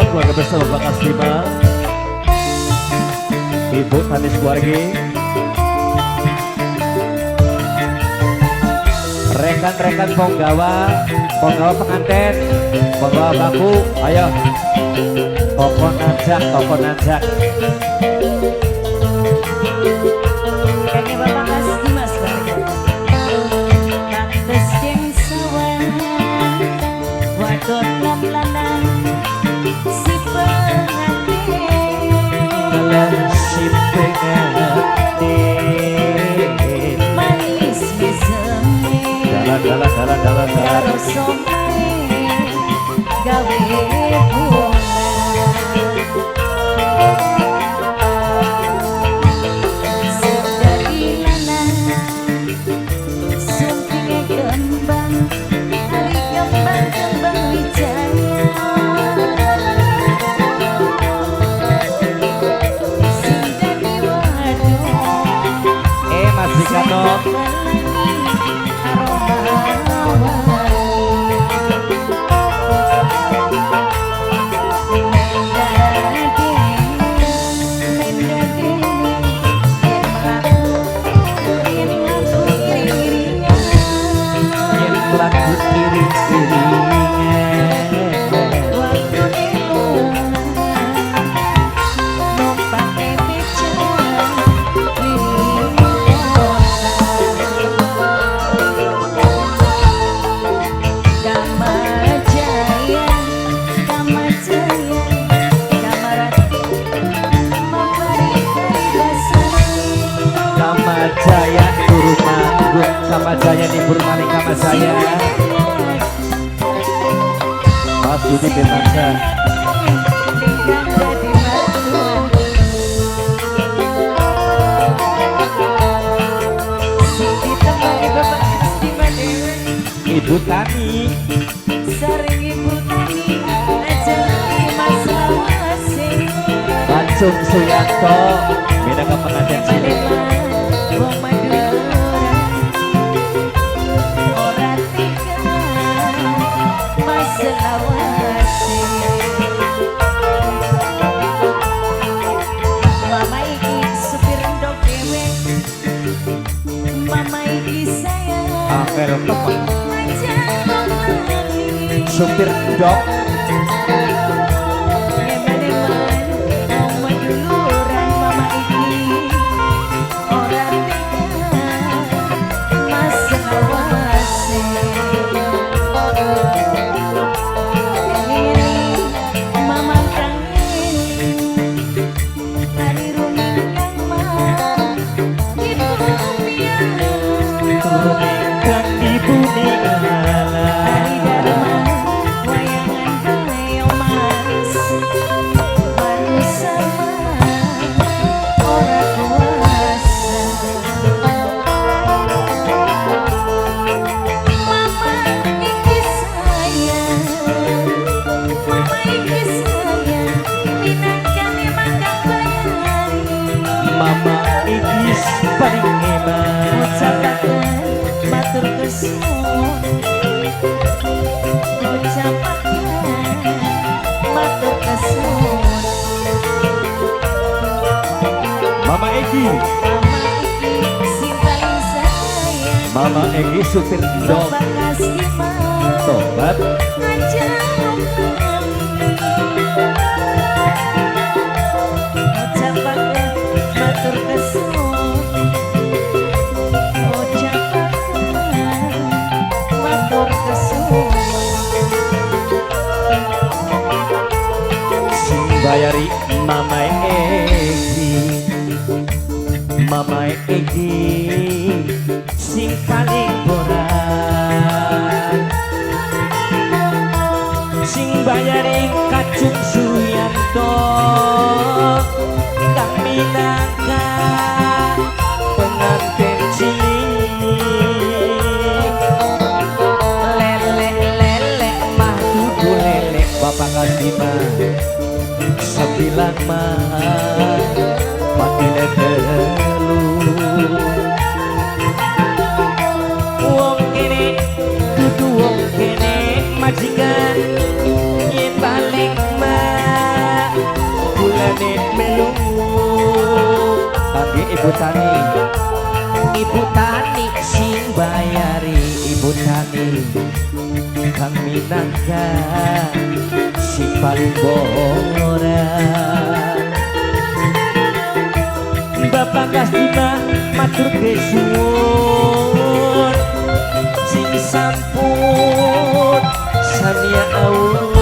keluarga besar Bapak Kastima, Ibu Tanis keluarga, rekan-rekan penggawa, penggawa pengantin, penggawa baku, ayo, toko najak, toko najak. Kaki Bapak Kasdimas keluarga. Pantes jeng sawah, wadon lan lanang, si pengantin. Lan si pengantin. Manis meseme. Dalan dalan dalan dalan dalan. Karo somae gawe bunga. Sing dadi lanang suntinge kembang, ari kembang kembang wijaya. Sing dadi wadon Mas Dikano, yen lagu iring-iringan. Kamajaya turu manggung, Kamajaya libur maling Kamajaya. Mas Yudi Betaja. Ibu Tani, Sering ibu tani aja masalah. Kacung Suyanto, minangka pengantin cilik. Wong Madura ora tega maselawase. Mama iki supir ndok dhewe, mama iki sayang Angel temen aja lali. Supir ndok. Eman-eman wong Maduluran mama iki ora tega maselawase. Eling mama kang eling, ari rumingkang ma di bumi Rumingkang di bumi Ari alam. Dharma wayangan bae mas, manusa ora kuasa. Mama iki sayang, mama iki sayang, minangkane mangkang bayari. Mama iki paling eman. Ucapaken matur kesuwun, ucapaken matur kesuwun. Mama Egi, Mama iki sing paling sayang, Mama Egi supir ndok. Bapak Kasdimas Tobat. aja lali. Ucapaken matur kesuwun, ucapaken matur kesuwun. Sing bayari Mama Egi, Mama Egi sing paling boran. Sing bayari Kacung Suyanto kang minangka pengantin cilik. Lelek lelek mah dudu lelek Bapak Kasdima 9 mah patine telu. Wong kene dudu wong kene majikan yen paling mah. Ibu Tani, Ibu Tani sing bayari Ibu Tani kang minangka sing paling boran. Bapak Kastina matur kesuwun sing sampun samya awun.